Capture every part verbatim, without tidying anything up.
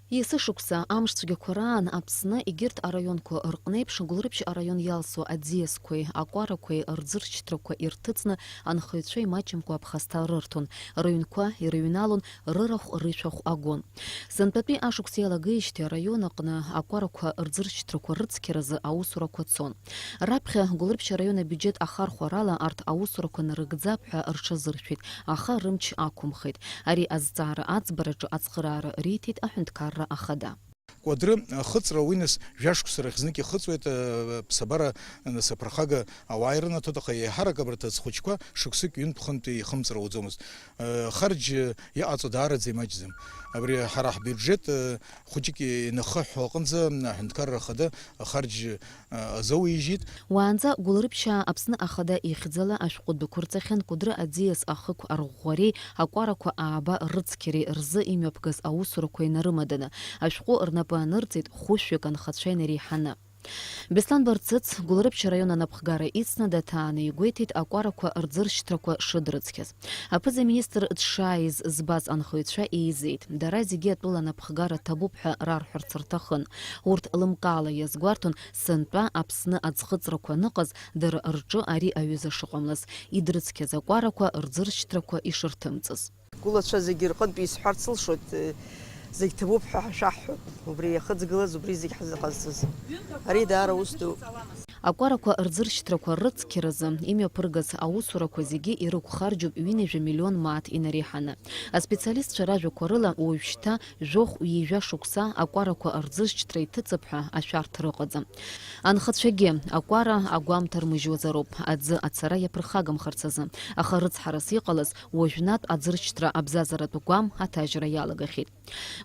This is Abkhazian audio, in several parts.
Есышықәса амшцәгьақәа раан Аԥсны егьырҭ араионқәа рҟнеиԥш, Гәылрыԥшь араион иалсуа аӡиасқәеи акәарақәеи рӡыршьҭрақәа ирҭыҵны, анхаҩцәа имаҷымкәа аԥхасҭа рырҭон, рыҩнқәа ирыҩналон, рырахә-рышәахә агон. Сынтәатәи ашықәс иалагеижьҭеи араион аҟны акәарақәа рӡыршьҭрақәа рыцқьаразы аусурақәа цон. Раԥхьа Гәылрыԥшь араион абиуџьет ахархәарала арҭ аусурақәа нарыгӡап ҳәа рҽазыршәеит, аха рымч ақәымхеит. Ари азҵаара аӡбараҿы ацхыраара риҭеит аҳәынҭқарра ахада. Кәыдры ахыҵра уи нас жәашықәса рахь знык ихыҵуеит, э, ԥсабара, нас, аԥырхага ауаа ирынаҭоит, аха еиҳарак абарҭ аӡхәыҷқәа шықәсык ҩынтә-хынтә ихымҵыр ауӡомызт. Э, харџь, э, иҟаҵо даараӡа имаҷӡам. Абри ҳара ҳбиуџьет, э, хәыҷык инахыҳәҳәо аҟынӡа аҳәынҭқарра ахада ахарџь, э, азоуижьит. Уаанӡа Гәылрыԥшьаа Аԥсны ахада ихьӡала ашәҟәы дәықәырҵахьан Кәыдры аӡиас ахықә арӷәӷәареи акәарақәа ааба рыцқьареи рзы имҩаԥгаз аусурақәа инарымаданы, ашәҟәы рнапы анырҵеит хәышәҩык анхацәа инареиҳаны. Беслан Барцыц, Гәылрыԥшь араион анапхгара ицны даҭааны игәеиҭеит акәарақәа рӡыршьҭрақәа шыдрыцқьаз. Аԥыза-министр дшааиз збаз анхаҩцәа еизеит. Дара зегьы атәыла анапхгара ҭабуп ҳәа рарҳәарц рҭахын. Урҭ лымкаала иазгәарҭон сынтәа Аԥсны аӡхыҵрақәа аныҟаз, дара рҿы ари аҩыза шыҟамлаз, идрыцқьаз акәарақәа рӡыршьҭрақәа ишырҭымҵыз. Гәылацәа зегьы рҟынтә исҳәарц сылшоит, зегь ҭабуп ҳәа ҳашәаҳҳәап. Убри иахыҵгылаз, убри зегь ҳзыҟазҵаз. Ари даара ус ду. Акәарақәа рӡыршьҭрақәа рыцқьаразы имҩаԥыргаз аусурақәа зегьы ирықәхарџьуп ҩынҩажәа миллион мааҭ инареиҳаны. Аспециалистцәа ражәақәа рыла, уажәшьҭа жәохә-ҩажәа шықәса акәарақәа рӡыршьҭра иҭыҵып ҳәа ашәарҭа рыҟаӡам. Анхацәагьы акәара агәамҭа рмыжьуазароуп, аӡы ацара иаԥырхагамхарц азы, аха рыцҳарас иҟалаз, уажәнатә аӡыршьҭра абзазаратә гәам аҭажьра иалагахьеит.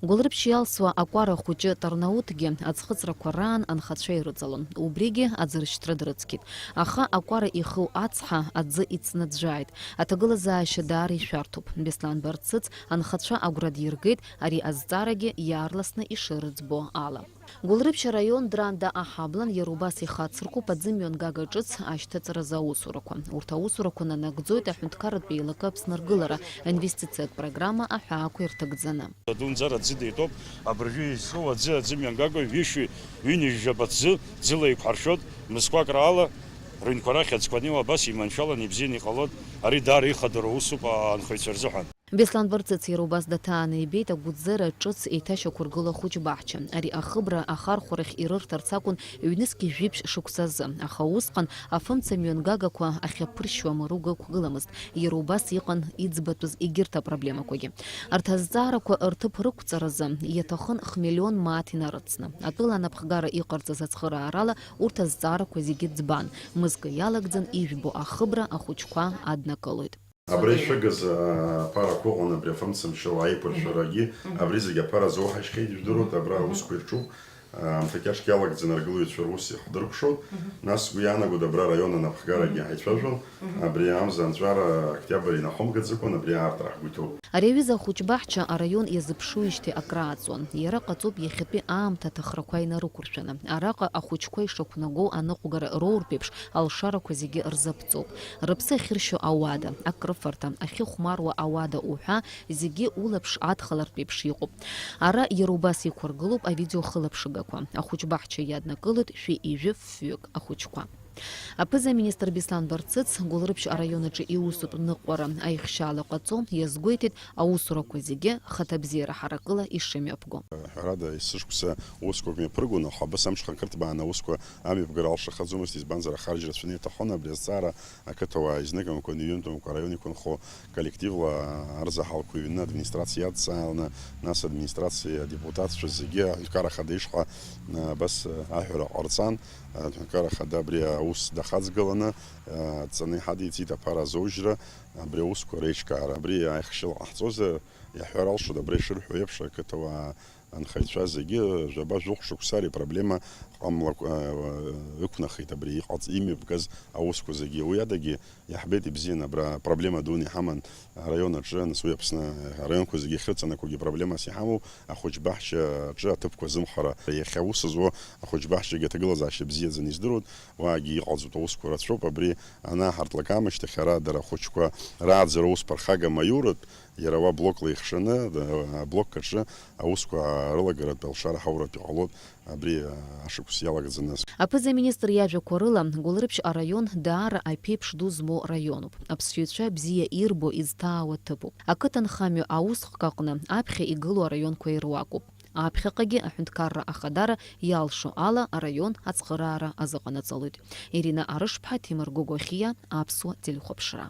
Гәылрыԥшь иалсуа акәара хәыҷы Тарнауҭгьы аӡхыҵрақәа раан анхацәа ирыҵалон, убригьы аӡыршьҭра дрыцқьеит. Аха акәара иху ацҳа аӡы иҵнаӡәӡәааит, аҭагылазаашьа даара ишәарҭоуп. Беслан Барцыц анхацәа агәра диргеит ари азҵаарагьы иаарласны ишырыӡбо ала. Гәылрыԥшь араион Дранда аҳаблан иара убас ихацыркуп аӡымҩангага ҿыц ашьҭыҵразы аусурақәа. Урҭ аусурақәа нанагӡоит аҳәынҭқарратә еилакы Аԥсны аргылара, аинвестициатә программа аҳәаақәа ирҭагӡаны. Адунӡара ӡыда итәоуп, абыржәы изҿу аӡы аӡымҩангага ҩышәи ҩынҩажәи жәаба ӡы, ӡыла еиқәҳаршәоит, мызқәак раала рыҩнқәа рахь аӡқәа анеиуа абас иманшәаланы ибзианы иҟалоит, ари даара ихадоу усуп анхаҩцәа рзыҳәан. Беслан Барцыц иара убас даҭааны ибеит агәыӡара ҿыц еиҭашьақәыргыло ахәыҷбаҳча. Ари ахыбра ахархәарахь ирырҭарц акәын ҩнызқь жәиԥшь шықәса азы, аха усҟан афымца мҩангагақәа ахьаԥыршьуа амаруга ықәгыламызт. Иара убас иҟан иӡбатәыз егьырҭ апроблемақәагьы. Арҭ азҵаарақәа рҭыԥ рықәҵаразы иаҭахын хмиллион мааҭ инарыцны. Атәыла анапхгара иҟарҵаз ацхыраарала урҭ азҵаарақәа зегьы ӡбан, мызкы иалагӡан ижәбо ахыбра ахәыҷқәа аднакылоит. Абра ишәыгыз, а, аԥарақәа ыҟан, абри афымцамчала аиқәыршәарагьы, мгм, абри зегьы аԥара азоуҳашьхьеит, ижәдыруеит, мгм, абра, мгм, аусқәа ирҿуп. А, аамҭак иашк иалагӡаны аргылаҩцәа рус иахдыркәшоит. Мгм. Нас сгәы иаанагоит, абра араион анапхгарагьы, мгм, ҳаицәажәон. Мгм. Абри амза анҵәара октиабр инахымгаӡакәан, абри аартра ҳгәы иҭоуп. Ари аҩыза ахәыҷбаҳча араион иазыԥшуижьҭеи акрааҵуан. Иара ҟаҵоуп иахьатәи аамҭа аҭахрақәа инарықәыршәаны. Араҟа ахәыҷқәа ишақәнагоу аныҟәгара роуртә еиԥш, алшарақәа зегьы рзаԥҵоуп. Рыԥсы ахьыршьо ауада, акрыфарҭа, ахьыхәмаруа ауада уҳәа, зегьы улаԥш адхалартә еиԥш иҟоуп. Ара иара убас иқәыргылоуп авидеохылаԥшыгақәа. Ахәыҷбаҳча иаднакылоит шәи ижәи фҩык ахәыҷқәа. Аԥыза-министр Беслан Барцыц Гәылрыԥшь араион аҿы иусутә ныҟәара аихшьаала ҟаҵо иазгәеиҭеит аусурақәа зегьы хаҭабзиара ҳаракыла ишымҩаԥго. Ҳәарада, есышықәса усқәак мҩаԥыргон, аха абас амҽхак ырҭбааны аусқәа амҩаԥгара алшахаӡомызт, избанзар, ахарџь рацәаны иаҭаххон. Абри азҵаара ақыҭауаа изныкымкәан, иҩынтәымкәа араион иқәынхо коллективла арзаҳалқәа иҩны администрациа иадҵааланы, нас администрациа адепутатцәа зегьы аҳәынҭқарра ахада ишҟа, а, абас, а, аҳәара ҟарҵан. Аҳәынҭқарра ахада абри аус дахаҵгыланы, а, дҵаны иҳадиҵеит аԥара азоужьра, абри аусқәа реиҿкаара. Абри аихшьала ҟаҳҵозар, иаҳҳәар алшоит, абра ишырҳәо еиԥш, ақыҭауаа анхаҩцәа зегьы жәаба-жәохә шықәса ари апроблема ҟамлакәа, а, ықәнахит абри иҟаҵ-, имҩаԥгаз аусқәа зегьы. Уи адагьы иаҳбеит ибзианы, абра проблема дуны иҳаман араион аҿы, нас уи Аԥсны араионқәа зегьы ахьрыҵанакуагьы проблемас иҳамоу ахәыҷбаҳча аҿы аҭыԥқәа азымхара. Иахьа аус зуа ахәыҷбаҳчагьы аҭагылазаашьа бзиаӡаны издыруеит, уаагьы иҟалҵоит аусқәа рацәоуп. Абри анаҳартлак аамышьҭахь ара дара ахәыҷқәа Рааӡара ус ԥырхага маиуратә, иара уа блокла ихшаны, аблокк аҿы аусқәа рылагаратә алшара ҳауратә иҟалоит абри ашықәс иалагӡаны. Аԥыза-министр иажәақәа рыла, Гәылрыԥшь араион даара аԥеиԥш ду змоу раионуп. Аԥсшьаҩцәа бзиа ирбо, изҭаауа ҭыԥуп. Ақыҭанхамҩа аусхк аҟны аԥхьа игылоу араионқәа ируакуп. Аԥхьаҟагьы аҳәынҭқарра ахадара иалшо ала араион ацхыраара азыҟанаҵалоит. Ирина Арышԥҳа, Ҭемыр Гогәахиа, Аԥсуа телехәаԥшра.